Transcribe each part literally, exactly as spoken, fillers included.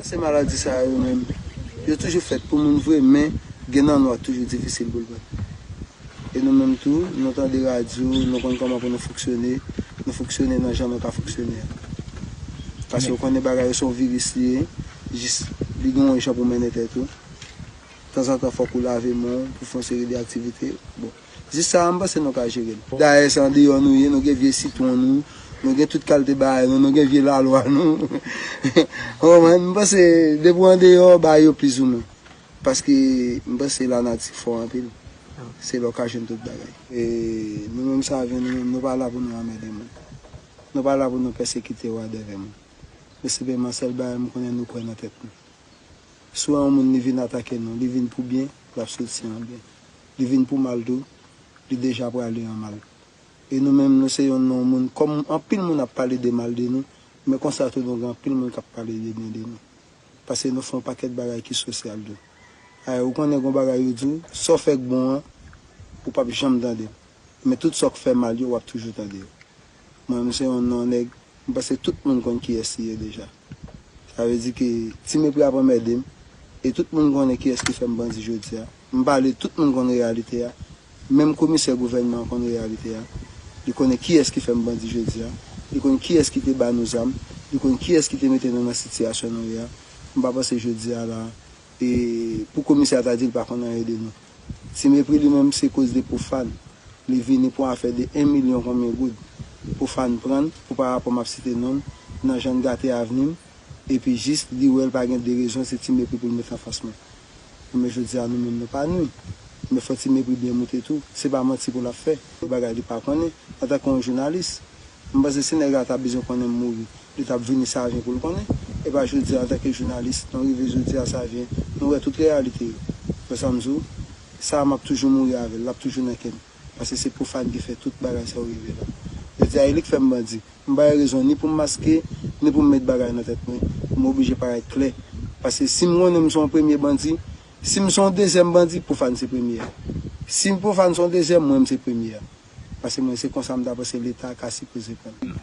Se maladi sa yo menm, yo toujou fèt pou moun vre, men gen nan nou a toujou difisil pou l pran. E nou menm tou, nou tande radyo, nou konn kòman pou nou fonksyone, nou fonksyone nan jan nou ka fonksyone a. Paske ou konnen bagay yo se yon viris li ye, jis li gen yon jan pou mennen tèt ou. Tanzantan fòk ou lave men w pou fè yon seri de aktivite. Bon, jis sa a, m panse nou ka jere l. Dayè, se andeyò nou ye, nou gen vye sitwon nou, nou gen tout kalite bagay nou, nou gen vye lalwa nou. Ou konprann? M panse depi w andeyò, bagay yo plizoumwen. Paske m panse lanati fò anpil. Se la w ka jwenn tout bagay. E nou menm Savyen, nou menm, nou pa la pou nou anmède moun. Nou pa la pou nou pèsekite w a dèvè moun. Men senpleman, sèl bagay m konnen, nou kwè nan tèt nou. Si w wè yon moun li vin atake nou, li vin pou byen, l ap soti an byen. Li vin pou mal tou, li deja prale an mal. E nou menm, nou se youn nan moun, kòm anpil moun ap pale de mal de nou, men konsa tou nou gen anpil moun k ap pale de byen de nou. Paske nou fè yon pakèt bagay ki sosyal tou. Ayè, ou konnen gon bagay yo di w, sa w fè k bon an, ou p ap janm tande l. Men tout sa w k fè mal yo, w ap toujou tande yo. Mwen menm se youn nan nèg, m panse tout moun konn kiyès li ye deja. Sa vle di ke Ti Mepri ap anmède m, e tout moun konnen kiyès ki fè m bandi jodi a. M pale, tout moun konn reyalite a. Menm komisè gouvènman an konn reyalite a. Li konnen kiyès ki fè m bandi jodi a. Li konn kiyès ki te ba nou zam. Li konn kiyès ki te mete nou nan sitiyasyon nou ye a. M pa panse jodi a la, e pou komisè a ta di l pa konn anyen de nou. Ti Mepri li menm se koz de Pwofàn. Li vini pou afè de en milyon konbyen goud. Pwofàn pran l pou pa rapò m ap site non l, nan jan l gate avni m, epi jis li wè l pa gen de rezon, se Ti Mepri pou l met anfas mwen. Men jodi a nou menm nou pa nwi. Men fò Ti Mepri byen moute tou. Se pa manti pou l ap fè. Yon bagay li pa konnen antanke yon jounalis. M panse si nèg la ta bezwen konnen m mouri, li t ap vini Savyen pou l konnen. E pa jodi a antanke jounalis, nou rive jodi a Savyen, nou wè tout reyalite yo. Wè sa m di w? Sa a m ap toujou mouri avè l, l ap toujou nan kè m. Paske se Pwofàn ki fè tout bagay sa yo rive la. Jodi a e li k fè m bandi. M pa gen rezon ni pou m maske, ni pou m met bagay nan tèt mwen. M oblije parèt klè. Paske si m konnen m se yon premye bandi, si m se yon dezyèm bandi, Pwofàn se premye a. Si Pwofàn se yon dezyèm, mwen m se premye a. Paske mwen se konsa m ta panse Leta ka sipoze pran l.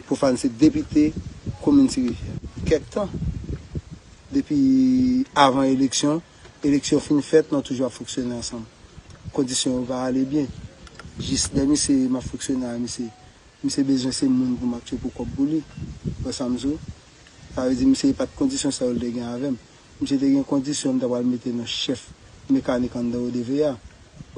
Pwofàn se depite komin Ti Rivyè. Kèk tan, depi avan eleksyon, eleksyon fin fèt, nou toujou ap fonksyone ansanm. Kondisyon yo pa ale byen. Jis lè misye, m ap fonksyone a misye, misye bezwen se moun pou m ap tchwe pou kòb pou li. Wè sa m di w? Sa vle di misye pa t kondisyon sa yo l te gen avè m. Misye te gen kondisyon m ta pral mete nan chèf mekanik anndan O D V A.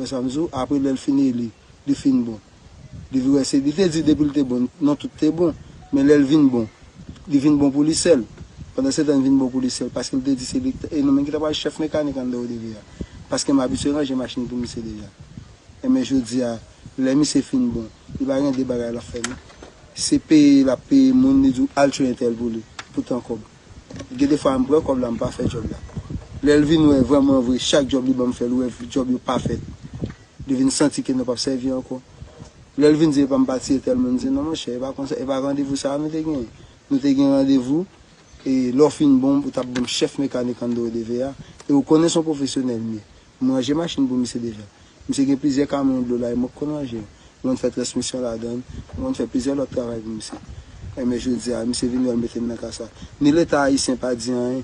Wè sa m di w? Apre lè l fin eli, li fin bon. Li vin wè se, li te di depi l te bon, non tout te bon. Men lè l vin bon, li vin bon pou li sèl. Pandan se tan l vin bon pou li sèl, paske l te di se li k t-, e nou menm ki ta pral chèf mekanik anndan O D V A. Paske m abitye ranje machin pou misye deja. Enben jodi a, lè misye fin bon, li pa gen de bagay l ap fè non. Se peye l ap peye moun, li di w al tchwe entèl pou li, pou tan kòb. Gen de fwa m pran kòb la, m pa fè djòb la. Lè l vin wè vrèman vre, chak djòb li ban m fè, l wè djòb yo pa fèt. Li vin santi ke nou p ap sèvi ankò. Lè l vin di epa m pati entèl moun, m di non monchè, e pa konsa, e pa randevou sa a nou te genyen. Nou te gen randevou, e lè w fin bon, ou t ap ban m chèf mekanik anndan O D V A, e ou konnen se yon pwofesyonèl m ye. M ranje machin pou misye deja. Misye gen plizyè kamyon dlo la, e mwen k konn ranje yo. M konn fè transmisyon ladan l, m konn fè plizyè lòt travay pou misye. Enben jodi a, misye vin wè l mete m nan ka sa. Ni Leta ayisyen pa di anyen,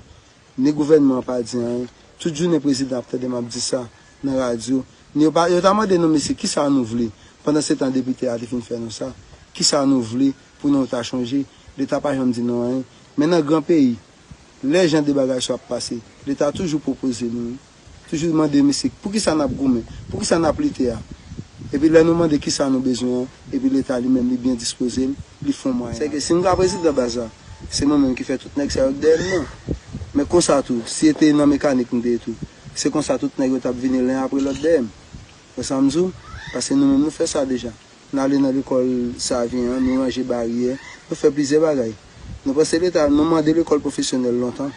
ni gouvènman an pa di anyen. Tout jounen prezidan ap tande m ap di sa nan radyo. Ni yo pa, yo ta mande nou, mesye, kisa nou vle? Pandan se tan depite a te fin fè nou sa. Kisa nou vle pou nou ta chonje? Leta pa janm di nou anyen. Men nan gran peyi, lè jan de bagay sa ap pase, Leta toujou pwopoze nou, toujou mande, mesye, poukisa n ap goumen? Poukisa n ap lite a? Epi lè nou mande kisa nou bezwen an, epi Leta li menm li byen dispoze l, li fè yon mwayen. Sèke si m ka prezidan baz la, se mwen menm ki fè tout nèg sa yo k dèyè m nan. Men konsa tou, si e te nan mekanik m te ye tou, se konsa tout nèg yo t ap vini len apre lòt dèyè m. Wè sa m di w? Paske nou menm nou fè sa deja. Nou ale nan lekòl Savyen an, nou ranje baryè, nou fè plizyè bagay. Nou panse Leta, nou mande lekòl pwofesyonèl lontan.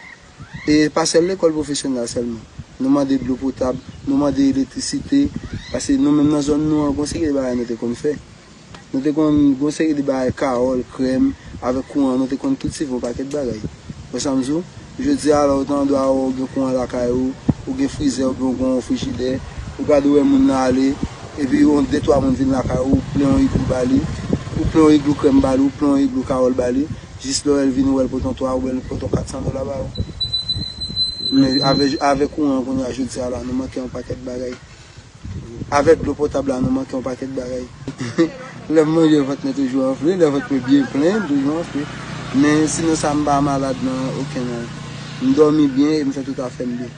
E pa sèl lekòl pwofesyonèl sèlman. Nou mande dlo potab, nou mande elektrisite, paske nou menm nan zòn nou an, gon seri de bagay nou te konn fè. Nou te konn gon seri de bagay, kawòl, krèm, avèk kouran, nou te konn kiltive yon pakèt bagay. Wè sa m di w? Jodi a la, ou tande a, ou gen kouran lakay ou, ou gen frizè, oubyen ou gen yon frijidè, ou gade ou wè moun nan ale, epi yon de twa moun vin lakay ou, ou plen yon iglou ba li, ou plen yon iglou krèm ba li, ou plen yon iglou kawòl ba li, jis lè w wè l vini, ou wè l pote yon twa, ou wè l pote yon kat san dola ba ou. Men avèk, avèk kouran kounye a jodi a la, nou manke yon pakèt bagay. Avèk dlo potab la, nou manke yon pakèt bagay. Lè m manje, vant mwen toujou anfle, lè vant mwen byen plen, m toujou anfle. Men sinon sa, m pa malad nan okenn an. M dòmi byen e m fè tout afè m byen.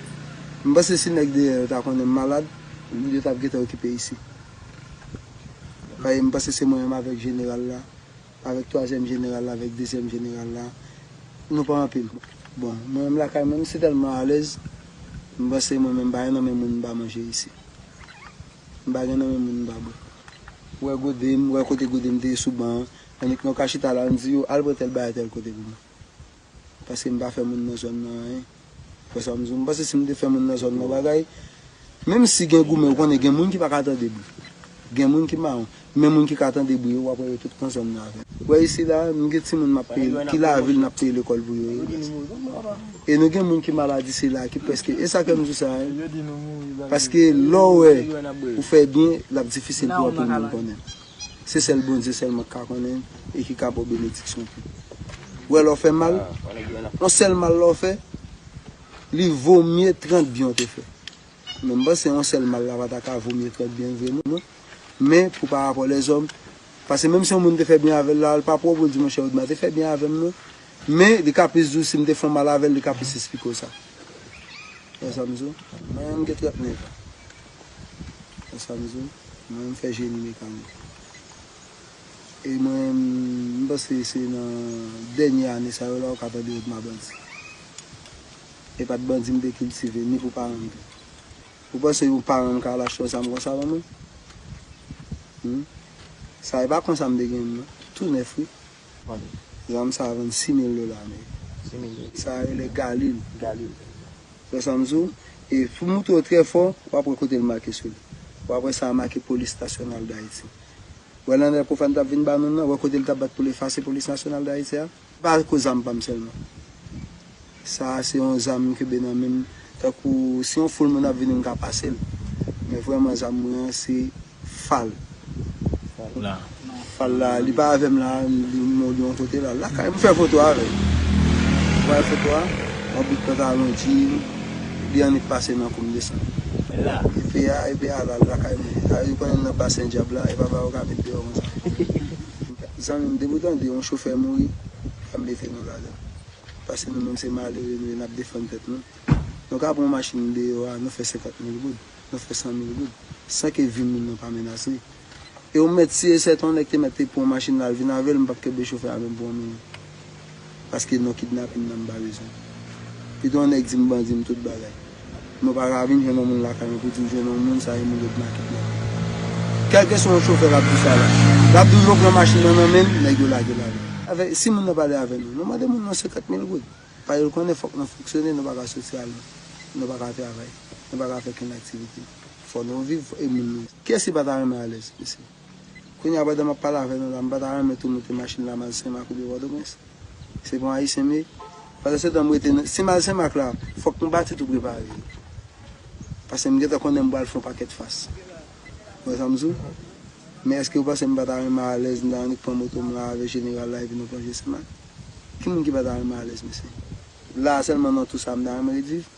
M panse si nèg dèyè yo ta konnen m malad, yo t ap gentan okipe isit. Paske m panse se mwen menm avèk jeneral la, avèk twazyèm jeneral la, avèk dezyèm jeneral la, nou pa anpil. Bon, mwen menm lakay mwen, m si tèlman alèz, m panse mwen menm m pa gen nan men moun m pa manje isit. M pa gen nan men moun m pa bwè. Ou wè gode m, ou wè kote gode m te ye sou ban an, annik nan w ka chita la, ann di yo, al pran tèl bagay tèl kote pou mwen. Paske m pa fè moun nan zòn nan anyen. Ou wè sa m di w? M panse si m te fè moun nan zòn nan bagay, menm si gen goumen, ou konnen gen moun ki pa ka tande bri. Gen moun ki mawon. Men moun ki ka tande bri yo, w ap wè yo tout nan zòn nan avè m. Ou wè isi la, nou gen timoun m ap peye, ki lavil n ap peye lekòl pou yo ye. E nou gen moun ki malad isi la, ki prèske, e sa k fè m di w sa, wi. Paske lè w wè ou fè byen, l ap difisil pou anpil moun konnen. Se sèl Bondye sèlman k ka konnen e ki ka ba w benediksyon tou. Ou wè lè w fè mal, yon sèl mal lè w fè, li vo mye trant byen w te fè. Men m panse yon sèl mal la pa ta ka vo mye trant byen vre non. Men pou parapò lèzòm, paske menm si yon moun te fè byen avè l la, l pa pwòp pou l di, monchè, Odma te fè byen avè m non. Men li ka plis di w si m te fè yon mal avè l, li ka plis esplike w sa. Wè sa m di w? Mwen menm m gen trant nèf an. Wè sa m di w? Mwen menm m fè jeni mekanik. E mwen menm, m panse se nan dènye ane sa yo la ou ka tande Odma bandi. E pa t bandi m te kiltive, ni pou paran m tou. Ou panse yon paran m ka al achte yon zam konsa ban mwen? Hmm? Sa e pa konsa m te gen l non. Tou nèf wi. Zam sa a vann sis mil dola ameriken. Sa a rele Galil. Galil. Wè sa m di w? E pou moutre w trè fò, w ap wè kote l make sou li. W ap wè sa a make Polis Nasyonal d Ayiti. Wè lannè Pwofàn t ap vin ba nou nan, wè kote l t ap bat pou l efase Polis Nasyonal d Ayiti a? Pa akoz zam pa m sèlman. Sa a se yon zam m kenbe nan men m. Tankou si yon foul moun ap vini, m ka pase l. Men vrèman zam mwen an se fal. La. Fal la, li pa avè m la, li mò de yon kote la. Lakay m fè foto avè l. Ou wè foto a? Yon bout pantalon djin, li annik pase nan kou m desann. La. Epe a, epe a la, lakay mwen. Sa yo konnen nan basen dyab la, e pa ba yo ka met deyò konsa. Zanmi m, depi w tande yon chofè mouri, pa mete nou ladan. Paske nou menm se malere nou ye, n ap defann tèt nou. Nou ka pran yon machin deyò a, nou fè senkant mil goud, nou fè san mil goud, san ke vi moun nan pa menase. E ou mèt si e sèten yon nèg te mèt te pran yon machin la, l vin avè l, m p ap kenbe chofè a menm pou yon minit. Paske non kidnapin nan m pa bezwen. Pito yon nèg di m bandi m tout bagay. Nou pa ka vin jwenn yon moun lakay mwen pou di m jwenn yon moun sa e moun yo t make nan. Kèlkeswa yon chofè k ap di sa la, l ap di w yo pran machin nan nan men l, nèg yo lage l ale. Avè, si moun nan pale avè nou, nou mande moun nan senkant mil goud. Paske l konnen fòk nou fonksyone, nou pa ka soti al, nou pa ka travay, nou pa ka fè kenn aktivite. Fò nou viv e moun nou. Kiyès ki pa ta renmen alèz, mesye? Kounye a pandan m ap pale avè nou la, m pa ta renmen tou moute machin la m al Senmak oubyen Pòtoprens. Se pa yon Ayisyen m ye. Pandan se tan m rete nan, si m al Senmak la, fòk nou pati tou prepare. Paske m gentan konnen m pral fè yon pakèt fas. Ou wè sa m di w? Men èske w panse m pa ta renmen alèz, m ta annik pran moto m la avè jeneral la epi nou plonje Senmak? Ki moun ki pa ta renmen alèz, mesye? La sèlman nan tou sa m ta renmen ret viv?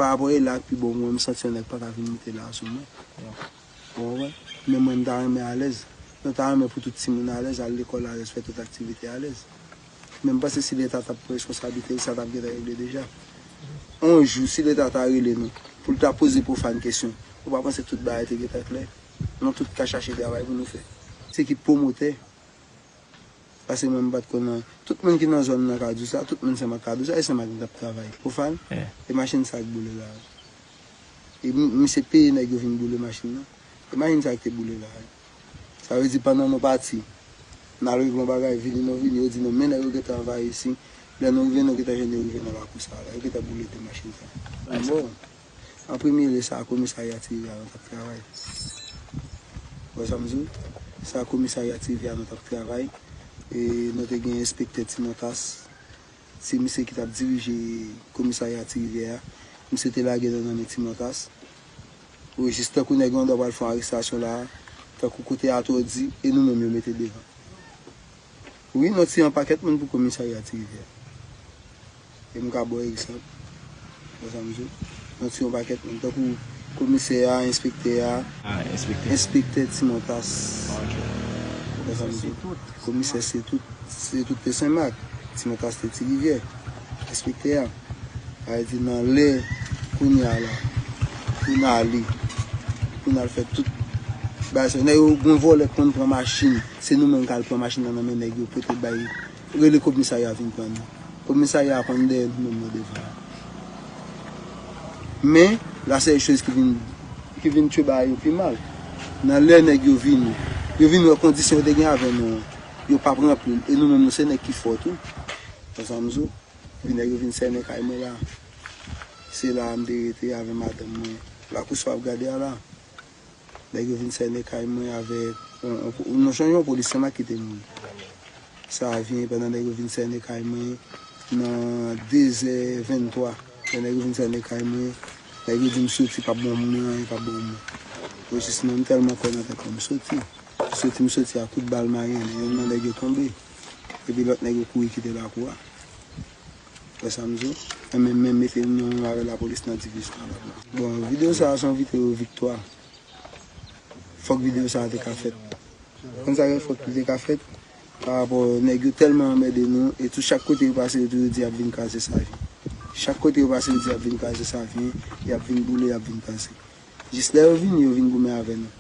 Pa rapò e la k pi bon mwen, m santi yon nèg pa ka vin moute la sou mwen. Ou konprann? Men mwen, m ta renmen alèz. Nou ta renmen pou tout timoun alèz, al lekòl alèz, fè tout aktivite alèz. Men m panse si Leta t ap pran responsablite l, sa t ap gentan regle deja. On jou, si Leta ta rele nou, pou l ta poze Pwofàn kesyon, ou pa panse tout bagay te gentan klè? Nou tout ka chache travay pou nou fè. Se ki pwomotè. Paske mwen m pa t konn, tout moun ki nan zòn nan ka di w sa, tout moun Senmak ka di w sa, e Senmak m t ap travay. Pwofàn, e machin sa k boule la. E m- misye peye nèg yo vin boule machin nan. E machin sa k te boule la. Sa vle di pandan nou pati, n al regle yon bagay, vini nou vini, yo di nou men nèg yo gentan anvayi isi. Lè nou rive, nou gentan jwenn yo rive nan lakou sa la. Yo gentan boule de machin sa. Bon. An premye lye, se a komisarya Ti Rivyè a nou t ap travay. Ou wè sa m di w? Se a komisarya Ti Rivyè a nou t ap travay. E nou te gen enspektè Ti Montas. Se misye ki t ap dirije komisarya Ti Rivyè a. Misye te lage nou nan men Ti Montas. Wi, jis tankou nèg yo anndan pral fè yon arestasyon la a, tankou kote atò di, e nou menm yo mete devan. Wi, nou tiye yon pakèt moun pou komisarya Ti Rivyè. E m ka ba w egzanp. Ou konprann sa m di w? Nou tiye yon pakèt moun, tankou komisè a, enspektè a, Ah, enspektè. Enspektè Ti Montas. Ok. Ou konprann sa m di w? Komisè se tout, se tout te Senmak. Ti Montas te Ti Rivyè. Enspektè a. Sa vle di nan lè kounye a la, pou n ale, pou n al fè tout bagay sa yo. Nèg yo, gen vòlè k konn pran machin, se nou menm k al pran machin nan nan men nèg yo, pote bay, rele komisarya vin pran nou. Komisarya a konn dèyè nou menm nan devan. Men, la sèl choz ki vin, ki vin tchwe bagay yo pi mal. Nan lè nèg yo vini, yo vin wè kondisyon yo te gen avè nou an, yo p ap ranpli l, e nou menm nou se nèg ki fò tou. Konprann sa m di w? Epi nèg yo vin sènen kay mwen la. Se la a m te rete avè madanm mwen. Lakou sa w ap gade a la. Nèg yo vin sènen kay mwen avèk yon, yon, yon, yon polisye m ki te mouri. Sa vyen pandan nèg yo vin sènen kay mwen nan de zè venntwa. Lè nèg yo vin sènen kay mwen, nèg yo di m soti, p ap ban moun nan anyen, p ap ban moun. Mwen jis mwen, m tèlman kwè nan tèt mwen, m soti. M soti, m soti a kout bal mayen, youn nan nèg yo tonbe. Epi lòt nèg yo kouri kite lakou a. Wè sa m di w? Mwen menm, menm mete m nan menm avè lapolis nan divizyon an. Bon, videyo sa a se yon videyo viktwa. Fòk videyo sa a te ka fèt. Konn sa fè fòk li te ka fèt? Pa rapò nèg yo tèlman anmède nou, e tou chak kote yo pase, yo toujou di y ap vin kraze Savyen. Chak kote yo pase, yo di y ap vin kraze Savyen, y ap vin boule, y ap vin kraze. Jis lè yo vini, yo vin goumen avè nou.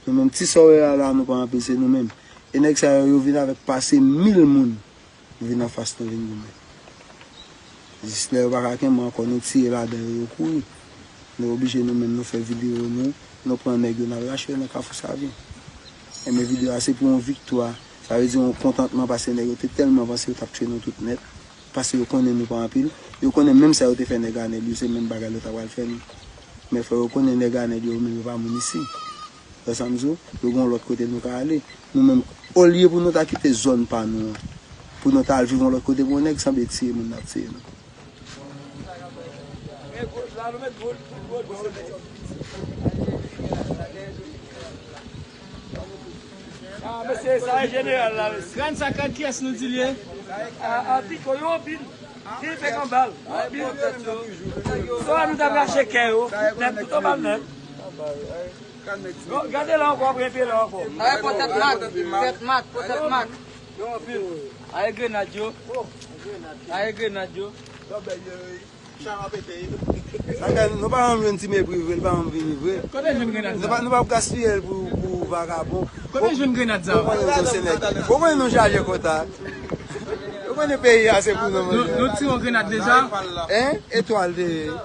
Nou menm, ti sa w wè a la, nou pa anpil, se nou menm. E nèg sa yo, yo vin avèk pase mil moun. Vin anfas nou vin goumen. Jis lè yo pa ka kenbe ankò, nou tire ladan yo, yo kouri. Nou oblije nou menm, nou fè videyo nou, nou pran nèg yo, n al rache yo nan Kafou Savyen. Enben videyo a se pou yon viktwa, sa vle di yon kontantman, paske nèg yo te tèlman panse yo t ap tchwe nou tout nèt, paske yo konnen nou pa anpil, yo konnen menm sa yo te fè nèg Anèl yo, se menm bagay yo ta pral fè nou. Men fò yo konnen nèg Anèl yo, yo menm yo pa moun isi. Wè sa m di w? Yo gen yon lòt kote nou ka ale. Nou menm, olye pou nou ta kite zòn pa nou an, pou nou ta al viv yon lòt kote pou yon nèg sanble tiye moun n ap tiye nou. Ah, mesye, sa e jeneral la, mesye. Grann sa, gad kiyès nou di l ye? Ah, ah, piko yo anpil. Ki fè kanbal. Anpil. Sa nou t ap rache kè yo. Nèt tout anba l nèt. Gade la ankò, ap rete la ankò. Ay, pòtèt mak, tèt mak, pòtèt mak. Ay, grenad yo. Ay, grenad yo. Sa fè nou pa janm jwenn Ti Mepri vre, li pa janm vini vre. Kote jwenn grenad sa? Nou pa, nou pa ap gaspiye l pou, pou vagabon. Kote jwenn grenad sa? Ou konnen nou se nèg. Ou konnen nou chaje kontak. Ou konnen peyi a se pou nou. Nou, nou tire yon grenad deja? Hein? Etwal de. Yo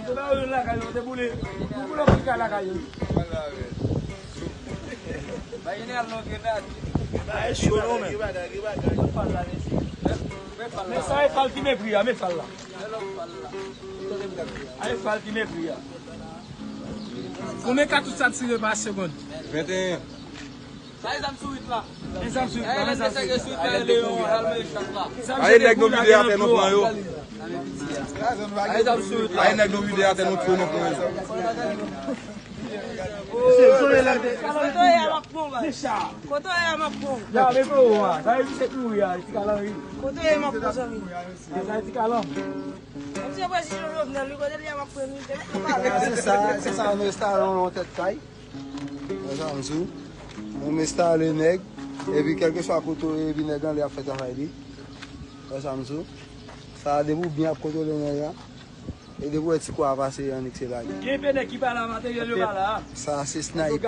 te ba yo youn lakay yo, yo te boule. Yo boule yon bout kay lakay yo. Ba jeneral non grenad. Bagay cho non, men. Men sa e fal ki mepri a, men fal la. A e fal ki mepri a. Konbyen katouch sa tire pa segonn? Venteyen. Sa e zam sou wout la. E zam sou wout la, men sa se. Aye nèg nou vide atè nou pran yo. Aye zam sou wout la. Aye nèg nou vide atè nou pran yo. Kote w ye a m ap pran w, baz. Kote w ye a m ap pran w. Ya, men pran w a. Sa e misye ki mouri a, ti kalan wi. Kote w ye m ap pran w, zanmi. Sa e ti kalan. Misye presi Jovenel, wi, kote l ye a m ap pran l, wi. Se sa, se sa, nou enstale yon tèt kay. Wè sa m di w? Nou enstale nèg, epi kèlkeswa kote w ye, epi nèg anlè ap fè travay li. Wè sa m di w? Sa a depi w byen ap kontwole nèg la, e depi w wè ti kwa a pase, annik se lage. Gen pe nèg ki pa la, materyèl yo pa la. Sa a se snaypè. Wè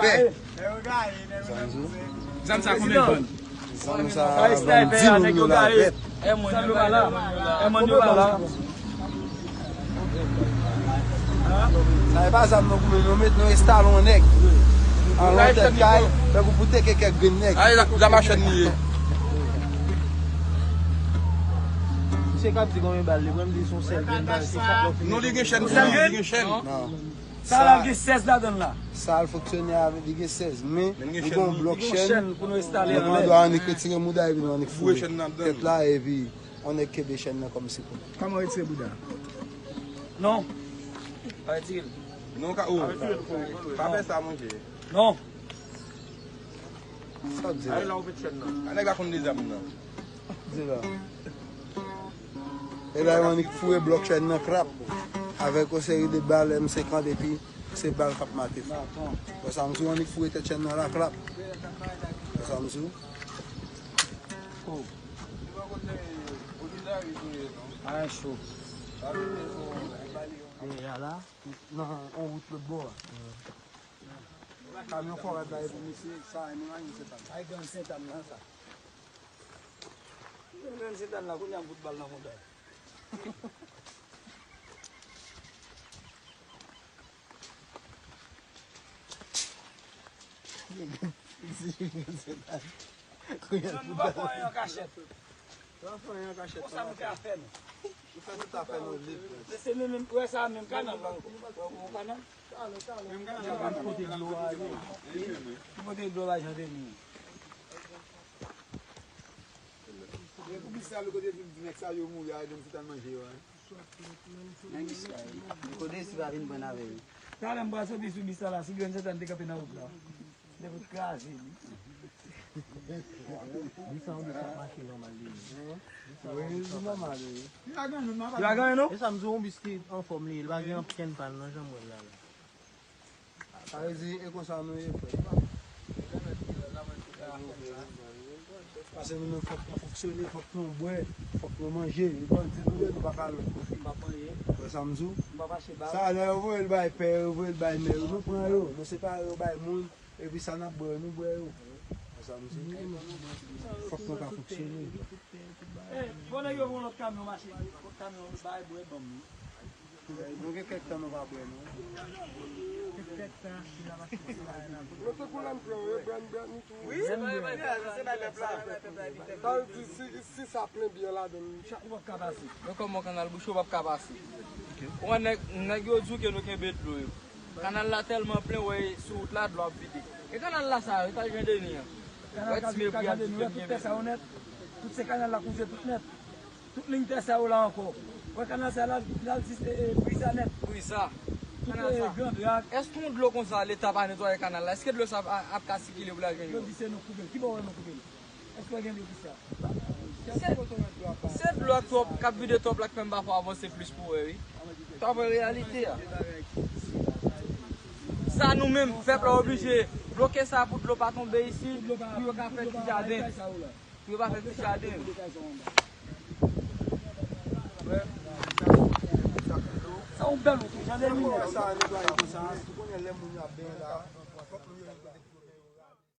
sa m di w? Zam sa konbyen vann? Zam sa a vann di moun dola vèt. Sa yo pa la. Sa e pa zam nou goumen, nou met, nou enstale yon nèg. An yon tèt kay, fè pou, pou teke kèk grenn nèg. Ay, la, la machann li ye. Misye k ap di konbyen bal li pran, m di se yon sèl grenn bal, se chak lòt. Non, li gen chèn, li gen chèn. Non. Sa la gen sèz ladan l la. Sa al fonksyone avèk, li gen sèz, men li gen yon blòk chèn. Li gen yon chèn pou nou enstale anlè. Nou mande annik retire mouda epi nou annik foure tèt la epi yon nèg kenbe chèn nan kòm sipò. Kòman retire bouda? Non. Pa retire l. Non, ka, oh. Pa fè sa, monchè. Non. Sa w di la? Ay, la ou met chèn nan. A nèg la konn de zam nan. Di la. E la, yo annik foure blòk chèn nan krap avèk yon seri de bal M senkant, epi se bal k ap mate fè. Wè sa m di w, annik foure tèt chèn nan la krap. Wè sa m di w. Oh. A cho. Deja la, nan yon wout lòt bò a. Kamyon fò rad la epi misye, sa, e nou la, misye pa. Ay, gang Sentàn nan, sa. Menm se dan la, kounye a m fout bal nan montan. Kounye a m fout bal. Nou pa fè anyen an kachèt. Nou pa fè anyen an kachèt. Konsa nou fè afè nou. Nou fè tout afè nou lib. Men se menm, menm, wè sa menm kanal la. Wè, wè kanal. Menm kanal la. Kote dlo a ye. Ki kote dlo a Jan Deni? E pou ki sa lè kote di nèg sa yo mouri a, yo di m si t al manje yo a? Nan bis la, wi. Kote si pa vin pran avè yo. Talè m pral soti sou bis la la, si grenn Sentàn te kanpe nan wout la. Nèg yo kraze li. Bis an bis ap mache nòmal li. Wi, li nòmal, wi. Li pa gen anyen non. E sa m di w, yon bis ki anfòm li ye, li pa gen ankenn pàn non, jan m wè l la la. Sa vle di, e konsa nou ye, frè. Paske nou menm fòk nou fonksyone, fòk nou bwè, fòk nou manje. E bandi nou ye, nou pa ka lòt kote. Wè sa m di w? Sa, lè yo voye l bay pè yo, yo voye l bay mè yo, nou pran yo, nou separe yo bay moun, epi sa n ap bwè yo, nou bwè yo. Wè sa m di w? Fòk nou ka fonksyone. Eh, bon, nèg yo voye lòt kamyon mache, lòt kamyon bay bwè ban m. Nou gen kèk tan nou pa bwè, non. Nou te kou lè m pran, yo bwè, n bwè, nou tou. Wi, se bay pèp la, se bay pèp la. Sa vle di, si, si sa plen byen ladan l. Ou p ap ka pase. Men kòman kanal bouche, ou p ap ka pase. Ou wè nèg, nèg yo di w ke nou kenbe dlo yo. Kanal la tèlman plen, wè, sou wout la, dlo ap vide. E kanal la sa, e pa Jan Deni an. Kanal ka vide, ka Jan Deni, wè, tout tè sa yo nèt. Tout se kanal la kouze tout nèt. Tout liy tè sa yo la ankò. Wè kanal sa la, l al jis, e, e, Brisa nèt. Brisa. Tout, e, Gran Drak. Èske yon dlo konsa, Leta pa netwaye kanal la, èske dlo sa ap, ap ka sikile pou l al jwenn yo? Yo di se nou koupe l. Ki bò w wè nou koupe l? Èske w gen dlo ki sa? Se, se dlo k twòp, k ap vide twòp la k fè m pa fè avanse plis pou wè, wi. Sa vre reyalite a. Sa nou menm, pèp la oblije bloke sa pou dlo pa tonbe isit, pou yo ka fè ti jaden. Pou yo pa fè ti jaden. Sa yon bèl wout, wi, jan de minè. Sa netwaye konsa, ou konnen lè moun yo ap benyen la.